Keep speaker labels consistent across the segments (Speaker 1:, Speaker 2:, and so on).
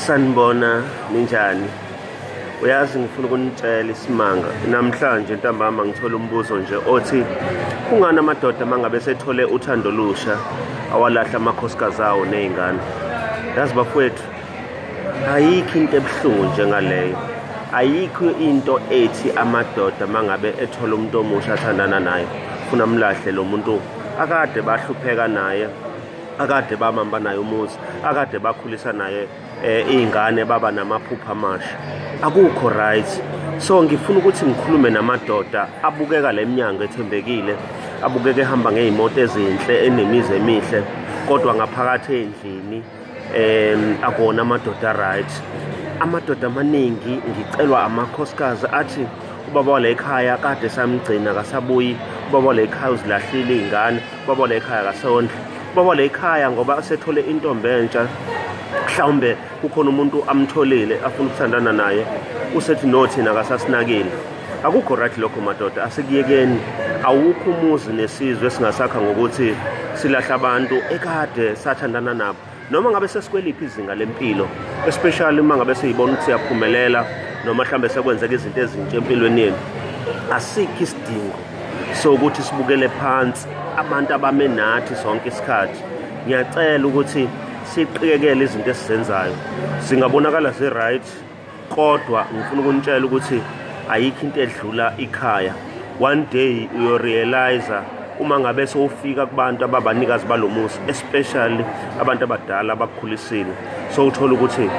Speaker 1: Sanibona, ninjani? Uyazi, ngifuna ukunitshela isimanga. Namhlanje ntambama ngithola umbuzo nje othi kungani amadoda mangabe sethole uthando olusha awalahla amakhosikazi awo ney'ngane. Yazi bafowethu, ayikho into ebuhlungu njengaleyo. Ayikho into ethi amadoda mangabe ethola umuntu omusha athandana naye funa amlahle lo muntu akade bahlupheka naye, akade bamamba naye umuzi, akade bakhulisa naye iy'ngane, baba namaphupho amasha. Akukho right. So ngifuna ukuthi ngikhulume namadoda abukeka le mnyango ethembekile, abukeka ehamba ngey'moto ezinhle, enemizi emihle, kodwa ngaphakathi ey'ndlini akona amadoda right. Amadoda amaningi ngicelwa amakhosikazi athi ubaba wala ekhaya kade samgcina akasabuyi, ubaba wala ekhaya uzilahlile iy'ngane, ubaba wala ekhaya akasondli, ubaba wala ekhaya ngoba sethole intombi entsha, mhlawumbe kukhona umuntu amtholile afuna ukuthandana naye, usethi no, thina akasasinakile. Akukho right lokho madoda, asikuyekeni. Awukho umuzi nesizwe esingasakha ngokuthi silahle abantu ekade sathandana nabo, noma ngabe sesikweliphi izinga lempilo, especially uma ngabe siyibona ukuthi siyaphumelela noma mhlambe sekwenzeka izinto ezintsha empilweni yenu. Asikho isidingo sokuthi sibukele phansi abantu abame nathi sonke isikhathi. Ngiyacela ukuthi siqikekele izinto esizenzayo, zingabonakala zi-right, kodwa ngifuna ukunitshela ukuthi ayikho into edlula ikhaya. One day uyorealize uma ngabe sowufika kubantu ababanikazi balomuzi, especially abantu abadala abakukhulisile, so uthola ukuthi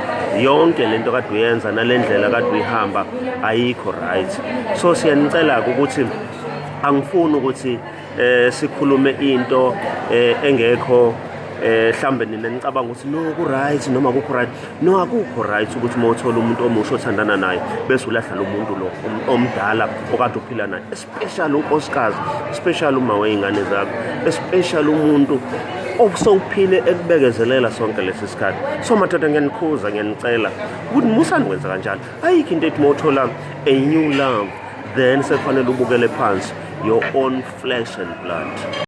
Speaker 1: yonke lento kade uyenza nale ndlela kade uyihamba ayikho right. So siyanicela-ke ukuthi angifuni ukuthi sikhulume into engekho, mhlambe nina nicabanga ukuthi no, ku right noma kukho right. No, akukho right ukuthi uma uthola umuntu omusha othandana naye bese ulahla lo muntu lo omdala okade uphila naye, especially unkosikazi, especially uma wey'ngane zakho, especially umuntu osowuphile ekubekezelela sonke lesi sikhathi. So madoda, ngiyanikhuza, ngiyanicela ukuthi musani kwenza kanjalo. Ayikho into ethi uma uthola a new love then sekufanele ubukele phansi your own flesh and blood.